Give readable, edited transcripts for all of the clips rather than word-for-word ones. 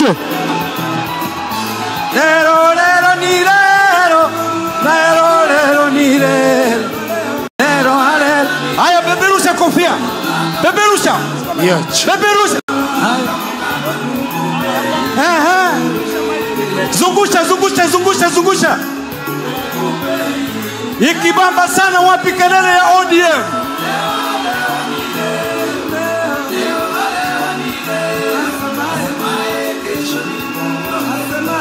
Mwisho. Lero lero ni lero, lero lero ni lero, lero lero. Haya, peperusha kofia. Peperusha. Peperusha. Zungusha, zungusha, zungusha, zungusha. Ikibamba sana, wapi kelele ya ODM?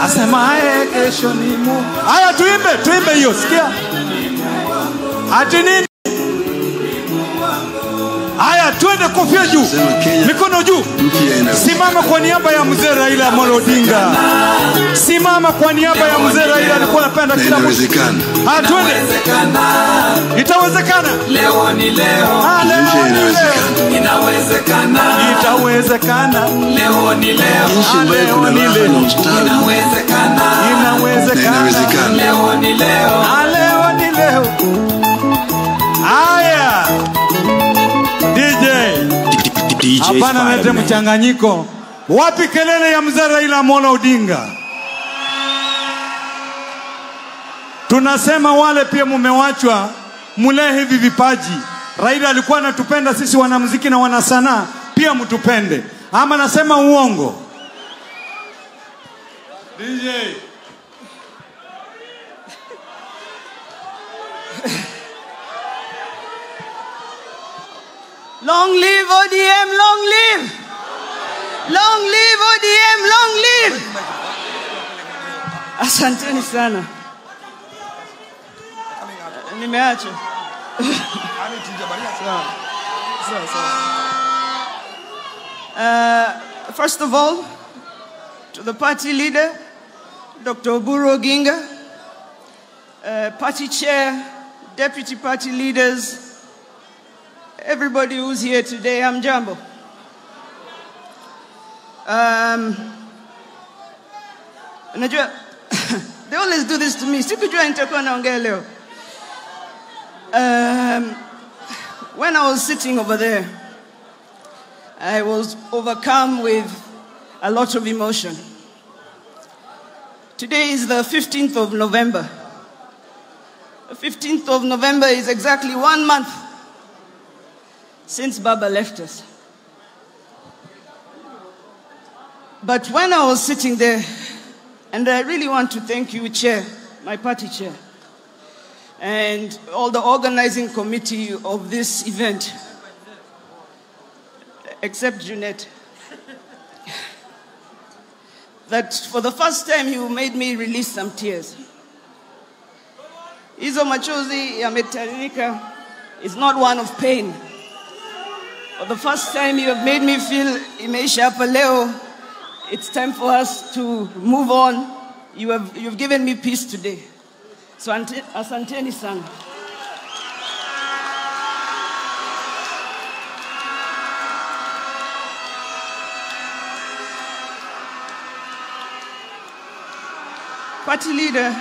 Asemaye kesho ni Mungu. Haya, tuimbe, tuimbe hiyo, sikia. Ati nini? Haya, twende, kofia juu, mikono juu. Simama kwa niaba ya mzee Raila Amolo Odinga. Simama kwa niaba ya mzee Raila, alikuwa anapenda kila mtu. Haya, twende. Itawezekana. Leo ni leo. Leo ni leo. Inawezekana. Itawezekana. Leo ni leo. Leo ni leo. Inawezekana. Inawezekana. Leo ni leo. Leo ni leo. Haya. DJ. Hapana, lete mchanganyiko. Wapi kelele ya mzee Raila Amolo Odinga? Tunasema wale pia mumewachwa, mulee hivi vipaji. Raila alikuwa anatupenda sisi wanamuziki na wanasanaa, pia mtupende. Ama nasema uongo? DJ. Long live ODM, long live! Long live ODM, long live! Asanteni sana. Nimeacha. First of all, to the party leader, Dr. Oburu Oginga, party chair, deputy party leaders, everybody who's here today, I'm Jambo. Najua, they always do this to me. Sikujua nitakuwa naongea leo. When I was sitting over there, I was overcome with a lot of emotion. Today is the 15th of November. The 15th of November is exactly 1 month since Baba left us. But when I was sitting there, and I really want to thank you, Chair, my party chair, and all the organizing committee of this event, except Junet, that for the first time you made me release some tears. Hizo machozi yametiririka is not one of pain. For the first time you have made me feel imeisha hapa leo. It's time for us to move on. You've given me peace today. So asanteni sana. Party leader,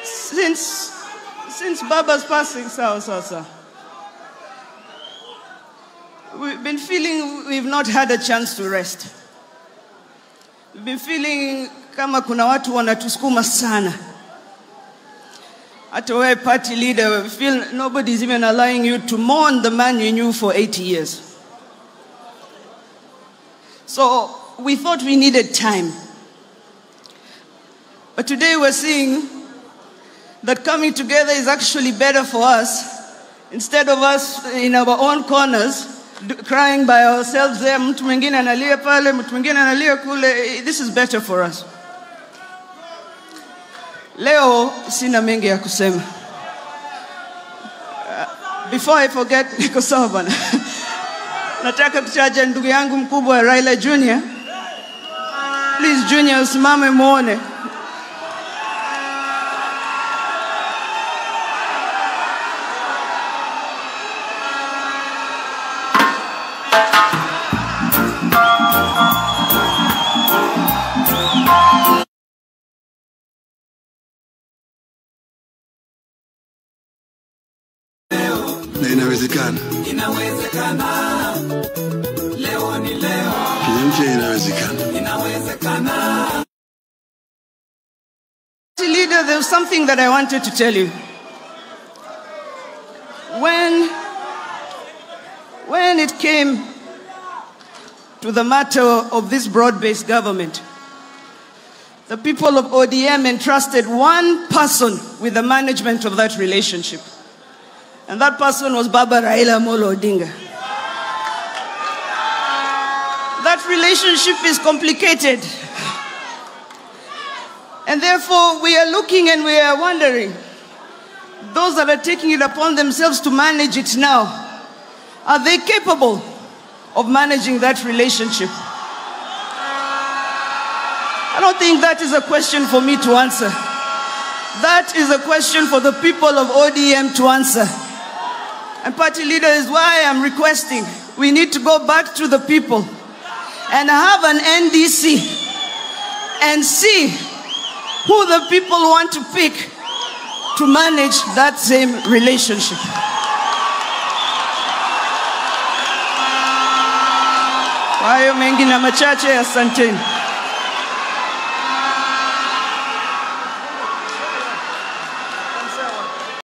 since Baba's passing, sawa sawa, we've been feeling we've not had a chance to rest. We've been feeling kama kuna watu wanatusukuma sana. Hata wewe party leader, we feel nobody's even allowing you to mourn the man you knew for 80 years. So we thought we needed time. But today we're seeing that coming together is actually better for us. Instead of us in our own corners, crying by ourselves there, mtu mwingine analia pale, mtu mwingine analia kule, this is better for us. Leo sina mengi ya kusema. Before I forget, niko sawa bana. Nataka kutaja ndugu yangu mkubwa Raila Junior. Please Junior, usimame muone. Na inawezekana. Inawezekana. Leo ni leo. mpya inawezekana. Inawezekana. Leader, there's something that I wanted to tell you. When it came to the matter of this broad-based government, the people of ODM entrusted one person with the management of that relationship. And that person was Baba Raila Amolo Odinga. That relationship is complicated. And therefore, we are looking and we are wondering, those that are taking it upon themselves to manage it now, are they capable of managing that relationship? I don't think that is a question for me to answer. That is a question for the people of ODM to answer. And party leader is why I'm requesting we need to go back to the people and have an NDC and see who the people want to pick to manage that same relationship. Kwa hayo mengi na machache, asanteni.